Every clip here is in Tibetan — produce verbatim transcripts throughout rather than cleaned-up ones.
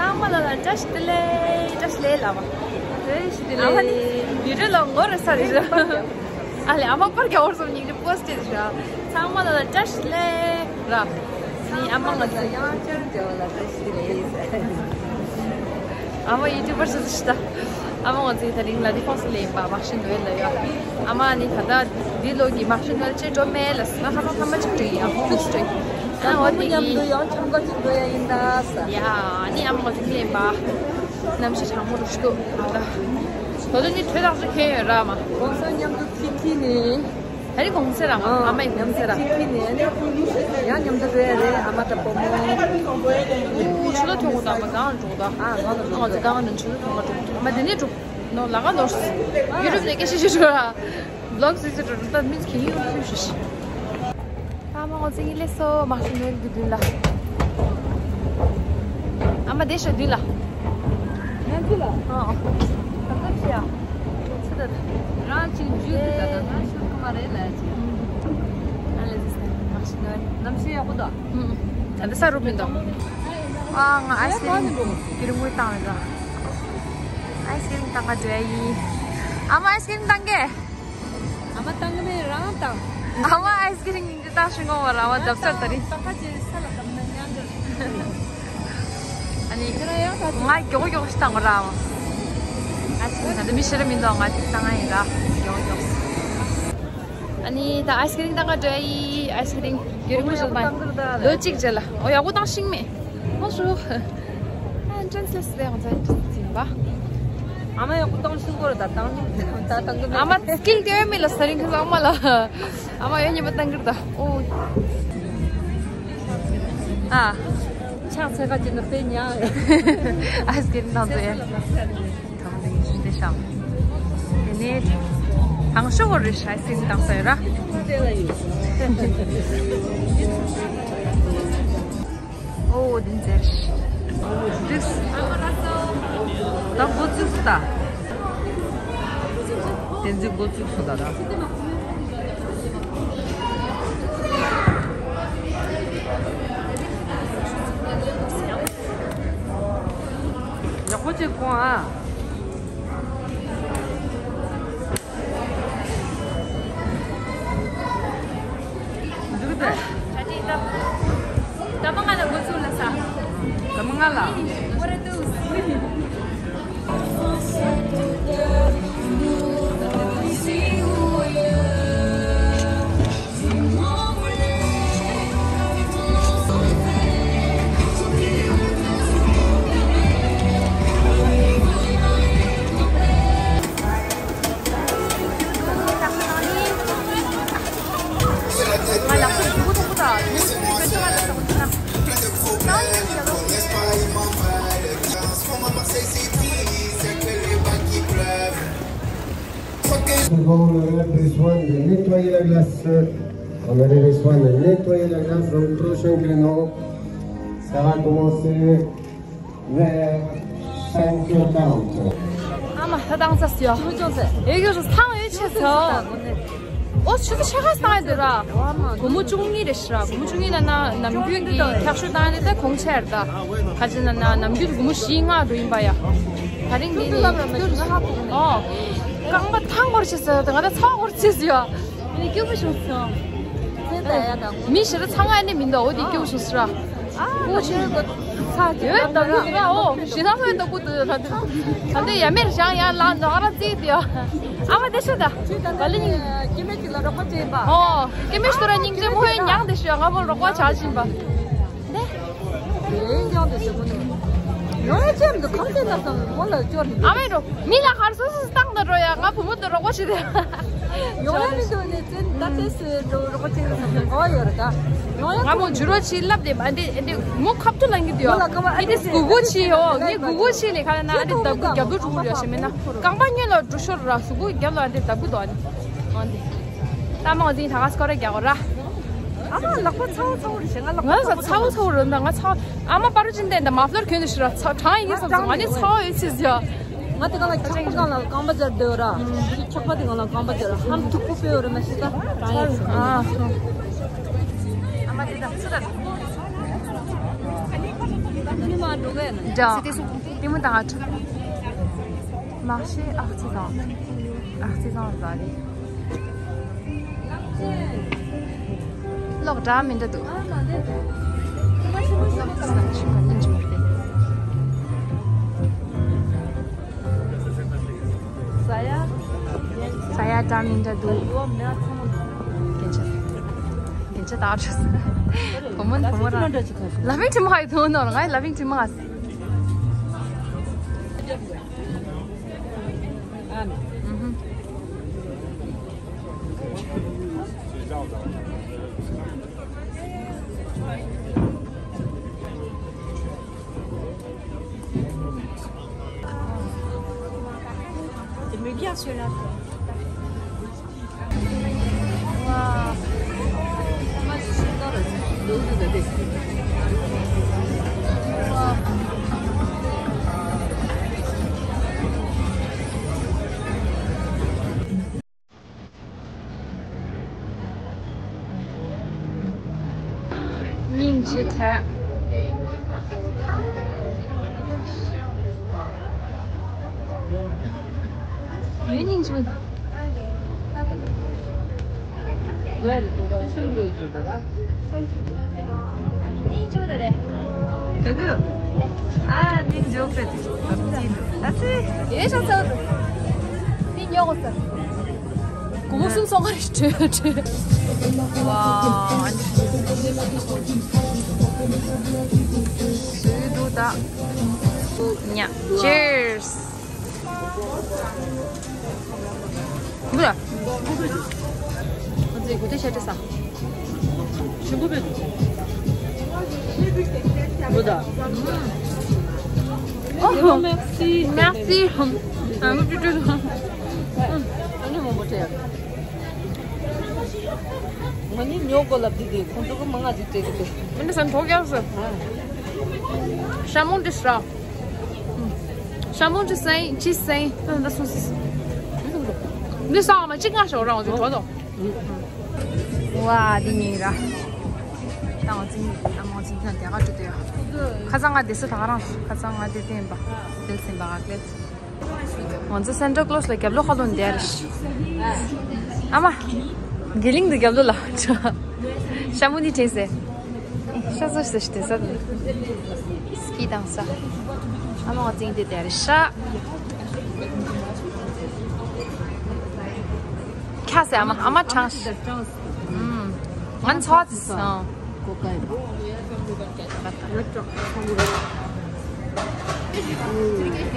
ཚང་མ་ལ་ལ་བཀྲ་ཤིས་བདེ་ལེགས། བཀྲ་ཤིས་བདེ་ལེགས་ལ་བ། བཀྲ་ཤིས་བདེ་ལེགས། ཨ་མ་ནི་བི་ཌིའོ་ལ་ངོ་རེ་ས་རེ་རེ། ཨ་ལེ་ཨ་མ་པར་རྒྱག་འོར་སོང་ཉིན་རེ་པོ་སི་ཊི་བྱ། ཚང་མ་ལ་ལ་བཀྲ་ཤིས་བདེ་ལེགས་ར། ནི་ཨ་མ་ང་ཚོ་དབྱངས་ཅན་ལ་བཀྲ་ཤིས་བདེ་ལེགས། ཨ་མ་ཡུ་ཊུབ་པར་ཞིག་ཤི་ད། ཨ་མ་ང་ཚོའི་ད་རིང་ལ་ལི་ཕོག་སི་ལ་ཡིན་པ་མར་ཤི་ནོ་ཝེལ་ལ་ཡོད། ཨ་མ་ནི་ད་ལྟ་འདི་ལོ་གི་མར་ཤི་ནོ་ཝེལ་ཅེ་འགྲོ་མེད་ལ་སི་ན་ཧ་ཐང་ཐ་མ་ཅིག་འགྲོ་ཡིན་ཡང་ཁུག་འགྲོ་ཡིན། ཨ་འོ་དེ་མཉམ་གི་དུ་ཡང་འཆམ་ག་ཅིག་འགྲོ་ཡ་ཡིན་ད་ས། ཡ་ཨ་ནི་ཨ་མ་ང་ཚོ་ལེན་པ། གནམ་གཤིས་གྲང་མོ་རུ་ཤི་འདུག་ཨ་ད། ད་དུང་ནི་དྲོད་ཐག་ཆོད་ཁེལ་ཡོད་ར་མ། གོང་ས་མཉམ་དུ་ཁི་ཁི་ནི། ད་རིང་གོང་ས་རང་ཨ་མ་ཡི་གོང་ས་ར། ཁི་ཁི་ནི་ཨ་ནི་ཡང་མཉམ་དུ་འགྲོ་ཡ་རེད་ཨ་མ་དང་བུ་མོ། ཨུ་ཆུ་ལོ་ཐོན་གོ་ད་མ་གང་འགྲོ་ད། ཨ་གང་ལ་འགྲོ་ད། ང་ཚོ་གང་ནས་ཆུ་ལོ་ཐོན་ག་འགྲོ་ད་མ་དེ་ནས་འགྲོ། ནོ་ལ་ག་ནོར་སི། ཡུ་རོབ་ནས་སྐད་ཆ་བཤད་ཤོག་ར། བི་ལོག་སི་སི་འགྲོ་ད་མི་གི་ཡུ་རོབ་ཤོད་ཤིག་ཨ་མ་ང་ཚོ་ཡིན་ལེ་སོ་མ་ཤི་ནོ་ཝེལ་གི་མདུན་ལ། ཨ་མ་དེ་ཤོད་མདུན་ལ། ང་ཚོ་ལ། ཨ། ད་ལྟ་ཤི་ཡ། ཚེ་ད། རང་ཅིག་འཇུས་ཏེ་ད་ད་ང་ཤོད་ཀྱི་མ་རེད་ལ་ཅིག་ཨ་ལེ་ཟི་སི་མ་ཤི་ནོ་ཝེལ། གནམ་གཤིས་ཡག་པོ་འདུག་ད་ལྟ་ས་རུབ་མི་འདུག་ཨ་ང་ཨའི་སི་ཀི་རིམ་གི་རིམ་ངོས་བཏང་ཡོད་ད། ཨའི་སི་ཀི་རིམ་བཏང་ག་འགྲོ་ཡ་ཡིན། ཨ་མ་ཨའི་སི་ཀི་རིམ་བཏང་གི་ཨ་མ་བཏང་གི་མེད་རང་བཏང་། ཨ་མ་ཨའི་སི་ཀི་རིམ་ཉིན་དེ་བཏང་ཤི་ངོ་བ་ར་བ་རྡབ་ཚར་ད་རིང་། ཨ་ནི་ང་མགྱོགས་མགྱོགས་ཤི་བཏང་གོ་ར་བ། ཨའི་སི་ཀི་རིམ་ད་ལྟ་མི་ཤི་ར་མི་འདུག་ང་དེ་བཏང་ཡིན་ར་མགྱོགས་མགྱོགས། ཨ་ནི་ད་ཨའི་སི་ཀི་རིམ་བཏང་ག་འགྲོ་ཡ་ཡིན། ཨའི་སི་ཀི་རིམ་རྒྱུན་རིང་པོ་ཞིག་བཏང་ལོ་གཅིག་རྗེས་ལ་ཨོ་ཡག་པོ་བཏང་ཤིང་མེད། ཨོ་ཤུ། ཨ་ཨེན་ཊི་རན་སི་ལས་སུ་ལས་ང་ཚོ་ཨེན་ཊི་རན་སི་ཡིན་པ། ཨ་མ་ཡག་པོ་བཏང་ཤུགས་སྐོར་ད་བཏང་ད་བཏང་གི་མེད། ཨ་མ་སི་ཀིལ་དེ་མེད་ལ་ས་རིང་གི་ཨ་མ་ལ། ཨ་མ་ཡོད་ཉི་མ་བཏང་གི་རེད་ད། ཨོ། ཨ། ཕྱག་འཚལ་ག་ཅིག་ན་དཔེ་ཉག་ཨ་སི་ཀིལ་བཏང་ཚོ་ཡ། དང་དེ་ཤམ། དེ་ནས་དང་ཤོག་རེ་ཤ་སིན་དང་ཟེར་ར། ཨོ་དེ་ཟེར། དེ་ད་འགོ་བཙུགས་ད། དེ་ཚོ་འགོ་བཙུགས་སོང་ད་ར། ཡག་པོ་བྱེད་དགོས་ཨ། འདུག་ད། ད་མ་ང་ལ་འགོ་ཚུགས་ལ་ས། ད་མ་ང་ལ། What I do? Bon, on aurait besoin de nettoyer la glace. On aurait besoin de nettoyer la glace dans le prochain créneau. Ça va commencer vers cinq heures quarante. ཨ་མ་ཧ་དང་ས་སི་ཡ། ཨེ་གྱོ་སོ་ཚང་ཡོད་ཆེ་སོ། ཨོ་ཆུ་ཚོད་ཕྱེད་ཀ་སང་ཡོད་ར། སྒོར་མོ་བཅུ་གཉིས་རེད་ཤི་ར། སྒོར་མོ་བཅུ་གཉིས་ལ་ན་ནམ་རྒྱུན་གྱི་འཁྱག་ཤོད་བཏང་ཡ་དེ་ད་གོང་ཆེ་རེད་ད། ཁ་ཅིག་ན་ན་ནམ་རྒྱུན་སྒོར་མོ་བཞི་ལྔ་འགྲོ་ཡིན་པ་ཡ། ད་རིང་འདི་ནི་ཨོ། རྐང་པ་ཐང་བོར་ཆེ་སོ་ད་ང་ད་ཚང་བོར་ཆེ་སོ་ཡ། ཨ་ནི་སྐྱིད་པོ་བྱུང་སོང་། མི་ཞེ་དྲག་ཚང་ཨ་ནི་མི་འདུག་འོ་དེ་སྐྱིད་པོ་བྱུང་སོང་ར། ཨ་ཁོ་ཆེ་གོ་ཚ་ཡོད་ད་མི་ར་ཨོ་ཞེ་ན་ཧོན་ད་ཀུ་ཏུ་ད་དུ་ད་དུ་ཡ་མེར་ཞང་ཡ་ལ་འདྲ་ར་ཙི་དེ་ཨ་མ་དེ་ཤོད་ད་ག་ལི་ཉིང་ཀེ་མེ་ཅི་ལ་རོགས་པ་བྱེད་པ་ཨོ་ཀེ་མེ་ཤོད་ར་ཉིང་ཅེ་མོ་ཧོན་ཉང་དེ་ཤོད་ང་མོ་རོགས་པ་བྱ་བཞིན་པ་དེ། ཡིན་ཀྱང་དེ་ཟེར་གོ་ནི། ཡོང་ཡ་ཅེམ་དུ་ཁམས་ཚན་ན་སམ་མོ་ལ་སྐྱོར་ནི། ཨ་མེ་རོ། མི་ལ་གར་སོ་སོ་སྟངས་དང་འགྲོ་ཡ་ང་བུ་མོ་དུ་རོགས་པ་བྱེད་དེ། ཡོང་ཡ་མི་འདུག་ནི་ཙན་ད་ཙེ་སི་འགྲོ་རོགས་པ་བྱེད་ནི་སམ་གོ་ཡོད་རེད་ད། ཡོང་ཡ་ང་མོ་ཇུ་རོ་ཆི་ལབ་དེ་མ་འདི་འདི་མོ་ཁབ་ཏུ་ལང་གི་དུ་ཡོ། མི་དེ་སྐུ་གུ་ཆི་ཡོ། ངའི་སྐུ་གུ་ཆི་ལས་ཁ་ན་ཨ་འདི་ལྡབ་གུ་རྒྱབ་ལུ་འགྲོ་གི་ཡོ་ཞེ་མེད་ན། རྐང་པ་གཉིས་ལ་འགྲོ་ཤོར་ར་སུ་གུ་རྒྱབ་ལ་ཨ་འདི་ལྡབ་གུ་དོ་ཨ་ནི། ཨ་འདི། ད་མོ་འདི་ད་ག་སྐོར་ར་རྒྱག་གོ་ར། ཨ་མ་ལག་པ་ཚ་བོ་ཚ་བོ་རེད་ཤག་ང་ལག་པ་ང་ཚ་བོ་ཚ་བོ་རེད་ད་ང་ཚ་བོ། ཨ་མ་པ་རུ་ཅིན་ཏན་ད་མ་ཕློར་གྱོན་ནས་ཤི་ར་ཚ་གྲང་ཡིན་བསམ་སོང་ང་ནི་ཚ་བོ་ཡོད་ཚིག་ཟིག་ང་དེ་ག་ལ་འཁྱག་པ་གང་ལ་རྐང་པ་སྦྱར་སྡོད་ར། འཁྱག་པ་དེ་གང་ལ་རྐང་པ་སྦྱར་ར་ཧམ་མཐུག་པོ་དཔེ་ཡོད་རེད་མ་ཤི་ད་གྲང་ཡིན་སོང་། ཨ་མ་དེ་ད་ཚུ་ར། འགྲོ་གི་ཡིན། འགྲོ། དེ་མོ་དང་ཨ་ཁྲ། མ་ཤེས། ཨ་ཙི་དང་། ཨ་ཙི་དང་ཟ་རེད། ལོག་འདྲ་མི་འདྲ་འདུག། ལོག་ཙི་ཟ་ཆུ་མ་ནིན་ཅི་མ་རེད། ཟ་ཡ། ཟ་ཡ་འདྲ་མི་འདྲ་འདུག། སྐད་ཆ། སྐད་ཆ་དག་ཆུ། བུ་མོ་བུ་མོ་རང་། ལ་བིང་ཁྲི་མ་ཧ་ཡི་ཐོན་ནོར་ང་ལ་བིང་ཁྲི་མ་ཧ། C'est méga celui-là. སྙིང་རྗེ་ཐལ། ཡུན་སྙིང་རྗེ། ཨ་ནི་འཇོག་པའི་ཨ་ཙི། ཡེ་ཤ་ཚ། ནི་ཉོག་ས། གོང་སུན་སོང་ག་རེ་བྲོས་བྲོས། ཝ། སུས་འདུག་ད། ཉ། Cheers། འདི་ལ། ང་ཚོའི་གོ་ཐལ་ཤ་སྟག་ས། ཞིམ་པོ་བས། འོ་ད། ཨོ་ཧོ། Merci. Merci. ཨ་ནི་མང་པོ་སྤྲད། ང་ནི་ཉོ་དགོས་ལབ་དུས་དེ་ཁོང་ཚོ་གི་མང་ང་ཅིག་སྤྲད་ཀྱི་འདུག། མི་འདྲ་ས་གྲོགས་རྒྱག་ས། ཤ་མོང་འདི་ཤ། ཤ་མོང་ཅི་སེང་ཅི་སེང་ད་ད་སུ་སི། འདི་སང་མ་གཅིག་ང་ཤོག་རང་འདི་གྲོགས་དང་། ཝ་འདི་ཉིན་ར། ད་ང་ཚིག་ཨ་མ་ཚིག་ཐང་དེ་ག་ཅི་དེ། ཁ་སང་ང་དེ་སུ་ད་ག་རང་ཤི། ཁ་སང་ང་དེ་བསྟན་པ། དེ་སེམས་པ་ང་ཀླད། ང་ཚོ་སན་ཊ་ཀློ་སི་ལ་རྒྱབ་ལོགས་ཁ་ལོན་བསྡད་རེད། ཨ་མ། དགེ་ལིང་དུ་རྒྱབ་ལོགས་ལ། ཤ་མོ་འདི་དྲན་སེ། ཤ་ཟོ་ཤ་ཤ་དེ་ས་དེ། སྐྱིད་དང་ས། ཨ་མ་ང་ཚིག་དེ་བསྡད་རེད་ཤ། ཁ་སེ་ཨ་མ་ཨ་མ་གྲངས་ཤིག། ང་ཚོ་ཚིག་སང་།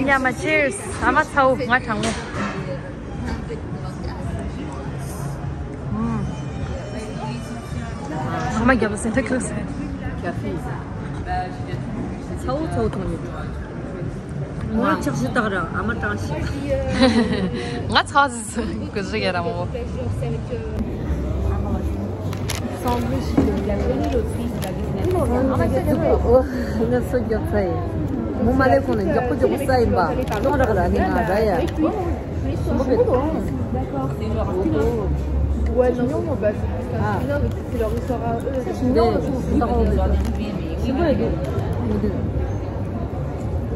ཡ་མ། Cheers། ཨ་མ་ཚའོ་ང་དྲང་མོ། ཨ་མ་རྒྱབ་ལ་སེན་ཊ་ཀློ་སི། ཚའོ་ཚའོ་ཐོང་ནི། ངོ་ཆགས་ཤི་དག་ར་ཨ་མ་གྲངས་ཤིག། ང་ཚ་ཟི་ཟི་གུ་ཟི་གེ་ར་མོ། ང་སོ་རྒྱག་ཚ་ཡིན། མོ་མ་ལེ་ཁོང་ནི་མགྱོགས་པོ་མགྱོགས་པོ་ས་ཡིན་པ། ཅོང་རག་ར་ནི་ང་ར་ཡ། ཞིམ་པོ་བེད། ཨ། ཞིམ་པོ་ཡོད་འདུག།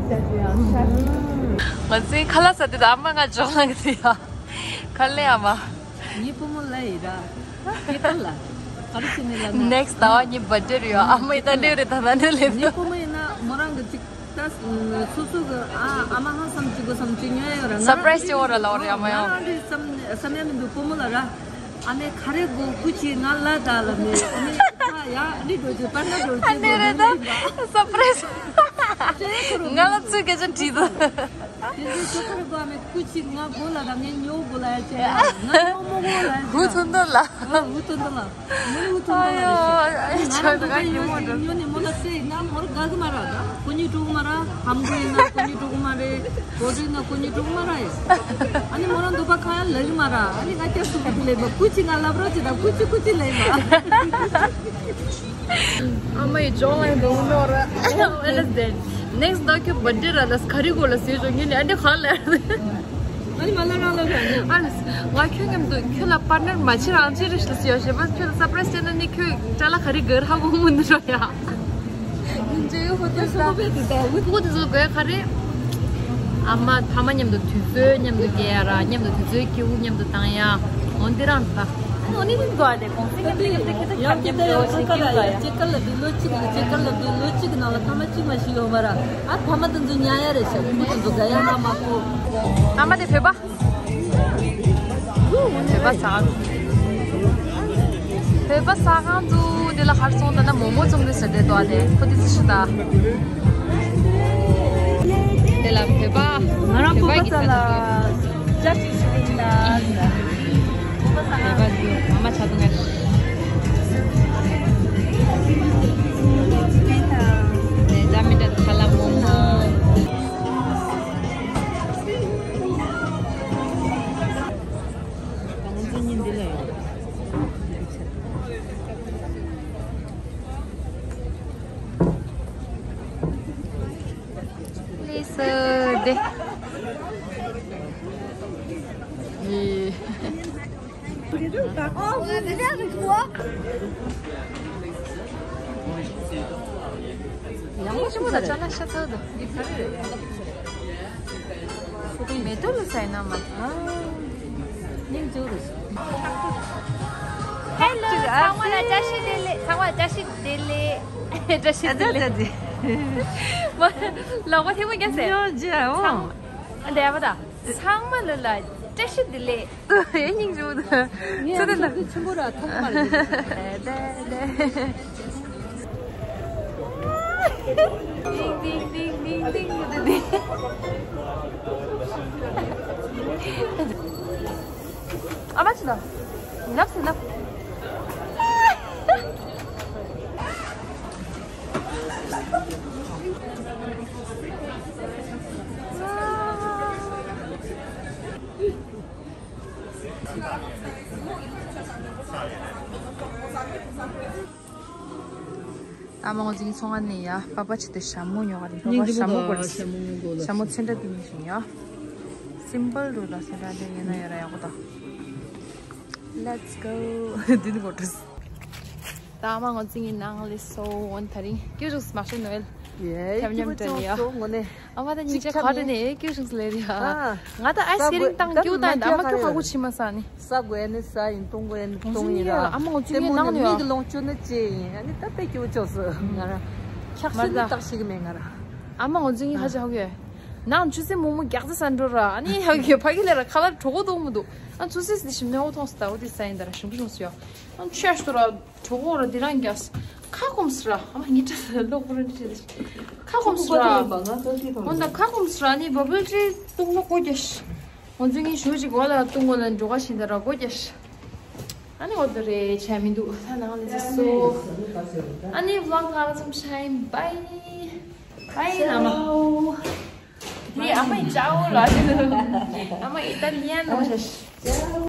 ང་ཚོའི་ཁ་ལག་ཟ་དུས་ཨ་མ་ང་འཇོག་ལངས་ཏེ་ཡ། ཁ་ལེ་ཨ་མ། ངའི་བུ་མོ་ལ་ཡི་ར། སྐད་ཁ་ལ། ག་རེ་བྱས་ནས་ལབ་ན། Next ཟླ་བ་གཉིས་བར་ཐི་ཌེ་རེད་ཡ། ཨ་མ་ཡི་ད་འདྲེ་རེད་ད་ད་འདྲེ་ལེབ། ངའི་བུ་མོ་ཡིན་ན་མོ་རང་གི་ཅིག་ད་སོ་སོ་གི་ཨ་ཨ་མ་ཧང་སང་ཅིག་དགོས་བསམ་ཅིག་ཉོ་ཡ་ར། སར་པ་རའི་སི་ཅིག་འོ་ར་ལ་འོ་རེད་ཨ་མ་ཡང་། ང་རང་རེད་བསམ་བསམ་ཡ་མི་འདུག་བུ་མོ་ལ་ར། ཨ་ནེ་ག་རེ་དགོས་སྐུ་མཁྱེན་ང་ལ་ད་ལ་ནི་ཨ་ནེ་ཁ་ཡ་ཨ་ནེ་འགྲོ་རྒྱུ་པར་ན་འགྲོ་རྒྱུ་ཨ་ནེ་རེད་ད་སར་པ་རའི་སི། ང་ལ་ཚུལ་སྐད་ཆ་དྲིས་དུ། དེ་འདྲའི་ཆོ་ག་རེ་དགོས་ཨ་མེ་སྐུ་མཁྱེན་ང་དགོས་ལ་ད་ངས་ཉོ་དགོས་ལ་ཡ་ཆེ་ཡ་ང་ཉོ་མོ་དགོས་ལ་ཡ་ཆེ་ཡ། ཧུ་ཐུན་ཐུན་ལ། ཧུ་ཐུན་ཐུན་ལ། མོ་ལ་ཧུ་ཐུན་ཐུན་ལ་རེད་ཤི། ང་རང་དགོས་པ་ཡོད་ཞིག་ཉོ་ནི་མོ་ལ་སེ་ཡིན་ན་མོར་དགའ་གི་མ་ར་ད་ཁོ་གཉིས་འགྲོ་གི་མ་ར། ཧམ་གི་ཡིན་ན་ཁོ་གཉིས་འགྲོ་གི་མ་རེད། གོ་སྒྲིག་ན་ཁོ་གཉིས་འགྲོ་གི་མ་ར་ཡ། ཨ་ནི་མོ་རང་འདོད་པ་ཁ་ཡ་ལེ་གི་མ་ར། ཨ་ནི་ང་སྐྱ་སུ་གི་ལེ་མ་སྐུ་མཁྱེན་ང་ལབ་རོགས་ཅི་ད་སྐུ་མཁྱེན་སྐུ་མཁྱེན་ལེ་མ། ཨ་མ་ཡི་ཅོང་ལ་ཡི་འདུག་ནོ་ར། ཨེ་ལ་སི་ཌེན། Next ཟླ་ཁྱོད་བར་ཐི་ཌེ་ར་ལ་ག་རེ་དགོས་ལ་ཟེར་ཅོ་ངས་ནི་ཨ་འདྲེ་ག་ལ། ཨ་ནི་མ་ལ་རང་ལ་ར། ཨ་ལ་ང་ཁྱོད་མཉམ་དུ་ཁྱོད་ལ་པར་ཊི་ནར་མ་བྱེད་རང་བྱེད་རེ་ཞིག་ཟེར་ཡོད་ཤེས་པ། ཁྱོད་ལ་སར་པ་རའི་སི་སྤྲད་ན་ནི་ཁྱོད་ཅ་ལག་ག་རེ་དགོས་ཧ་གོ་མི་འདུག་ར་ཡ། ཁུ་ཁུ་དེ་ཚོ་དགོས་ག་རེ། ཨ་མ་ཕ་མ་མཉམ་དུ་དུས་ཚོད་མཉམ་དུ་སྐྱེལ་ཡ་ར། མཉམ་དུ་དུས་ཚོད་སྐྱིད་པོ་མཉམ་དུ་བཏང་ཡ། འོ་འདི་རང་ད། འོ་ནི་མིན་དགོས་ཨ་དེ་གོང་སེང་གི་དེ་གི་དེ་ཁ་མཉམ་དུ་ཡོད་ཟེར་གི་ཡོད་ལ་ཡ། སྐྱེས་སྐར་ལ་དུས་ལོ་གཅིག་ལ་སྐྱེས་སྐར་ལ་དུས་ལོ་གཅིག་གི་ནང་ལ་ཕ་མ་གཅིག་མ་ཞིག་ཡོད་མ་ར། ཨ་ཕ་མ་དེ་ཚོ་ཉར་ཡ་རེད་ཤག་ཁུ་ཁུ་དེ་ཚོ་དགའ་ཡ་མ་མ་ཁུ། ཨ་མ་དེ་བོད་པ། བོད་པ་ཟ་ཁང་། བོད་པ་ཟ་ཁང་དུ་དེ་ལ་ཧར་སོང་ད་ན་མོག་མོག་བཙོང་དུས་ཟེར་དེ་དོ་ཨ་དེ་ཁོ་དེ་ཚོ་ཤི་ད། དེ་ལ་བོད་པ། ང་རང་བོད་པ་གི་ཚ་ལ་ཅག་ཅིག་ཤི་ད། བོད་པ་ཟ་ཁང་། བོད་པ་དུ་ཨ་མ་ཆ་དུ་ངར། ནས་ད་མི་འདྲ་ཁ་ལ་མོག་མོག་ལས་སུ་བདེ། ཡེ། ཡང་ཆེན་པོ་ལ་ཅ་ལག་ཤ་ཚ་འདུག་འདི་ག་རེ་རེད། མེ་ཏོག་ལ་ཟ་ཡིན་ན་མ་ཟ། སྙིང་རྗེ་རུ། ཧེ་ལོ། ཚང་མ་ལ་བཀྲ་ཤིས་བདེ་ལེགས། ཚང་མ་ལ་བཀྲ་ཤིས་བདེ་ལེགས། བཀྲ་ཤིས་བདེ་ལེགས། མ་ལོག་པ་ཐེངས་མ་རྒྱབ་ཟེར། ཉོ་རྒྱུ་འོང་། ཚང་མ་འདས་པ་དང་ཚང་མ་ལ་ལ་བཀྲ་ཤིས་བདེ་ལེགས། ཨེ་སྙིང་རྗེ་པོ་འདུག་ཚེ་འདི་ལ་ཆེན་པོ་ར་ཐོག་མ་རེད། ཏེ་ཏེ་ཏེ། ཏིང་ཏིང་ཏིང་ཏིང་ཏིང་ཏིང་ཏིང་། ཨ་མ་ཅི་ལ། ལབ་སི་ལབ། ཨ་མ་ང་ཚོ་གི་ཚོང་ཁང་ནས་ཡ་པ་པ་ཆེ་དེ་ཞྭ་མོ་ཉོ་ག་རེད། པ་པ་ཞྭ་མོ་དགོས་རེད། ཞྭ་མོ་ཚོན་ཁྲ་དེ་ཉོ་བཞིན་ཡ། སིམ་པལ་རུ་ལ་ཚོན་ཁྲ་དེ་ཡིན་ན་ཡ་ར་ཡག་པོ་ད། Let's go. འདི་ནི་གོ་ཏོས། ད་ཨ་མ་ང་ཚོ་གི་ནང་ལས་སོ་འོན་ད་རིང་ཀྱུ་ཞུགས་མ་ཤོད་ནོ་ཨེལ། ཡེ་ཐབས་ཉམས་ཀྱུ་སྤྲད་ནས་ཡ། སོ་ངོ་ནས། ཨ་མ་ད་ཉིན་ཅིག་ཆ་ཁ་ཁ་དེ་ནས་ཀྱུ་ཞུགས་ལས་རེད་ཡ། ང་ད་ཨའི་སི་ཀི་རིམ་བཏང་ཀྱུ་བཏང་ཡིན་ད་ཨ་མ་ཀྱུ་ཁ་ཁུ་ཆི་མ་ས་ནི། ས་དགོས་ནི་ས་ཡིན། བཏུང་དགོས་ནི་བཏུང་ཡིན་ར། ཨ་མ་ང་ཚོ་གི་ནང་ནས་མིག་གི་ལོངས་སྤྱོད་ནི་ཅི་ཡིན། ཨ་ནི་ད་པེ་ཀྱུ་ཅོག་སི་ང་ར། འཁྱག་ཤི་ནི་བཏགས་ཤིག་མེད་ང་ར། ཨ་མ་ང་ཚོ་གི་ཧ་ཅང་ཧ་གོ་ཡ། ནང་ཆུ་ཚོད་མོག་མོག་བརྒྱ་རྩ་ས་འགྲོ་ར། ཨ་ནི་ཧ་གོ་ཡ་ཕ་གི་ལས་ར་ཁ་ལར་གྲོད་ཁོག་ལྟོགས་མི་འདུག་ཨ་ཆུ་ཚོད་སི་ཞིམ་མེད་འོ་ཐོང་སི་ད་འོ་དེ་ས་ཡིན་ད་ར་ཞིམ་པོ་བྱུང་སི་ཡ། ཨ་ཆུ་ཡ་ཤི་ཏོ་ར། གྲོད་ཁོག་ར་འདི་རང་རྒྱགས། ཁ་སྐོམ་སི་ར། ཨ་མ་ངའི་སྐྲ་ལོག་པོ་ར་འདི་བྱས་ཏེ། ཁ་སྐོམ་སི་ར། འོ་ད་ཁ་སྐོམ་སི་ར་ནི་བ་བུལ་ཏི་བཏུང་ན་སྒོ་རྒྱགས། ང་ཚོ་གཉིས་ཞུ་ཅིག་གོ་ལ་བཏུང་གོ་ལ་འགྲོ་ག་ཤིན་ད་ར་སྒོ་རྒྱགས། ཨ་ནི་འོ་དོ་རེ་ཆ་མི་འདུག་ད་ནང་ལ་ཟེར་སོ། ཨ་ནི་བློག་ཁ་ཙམ་ཤ་ཡིན། བའི། བའི་ན་མ། དེ་ཨ་མ་ཡི་ཅའོ་ལ། ཨ་མ་ཨི་ཏ་ལི་ཡན་ནོ་ཤ་ཤ།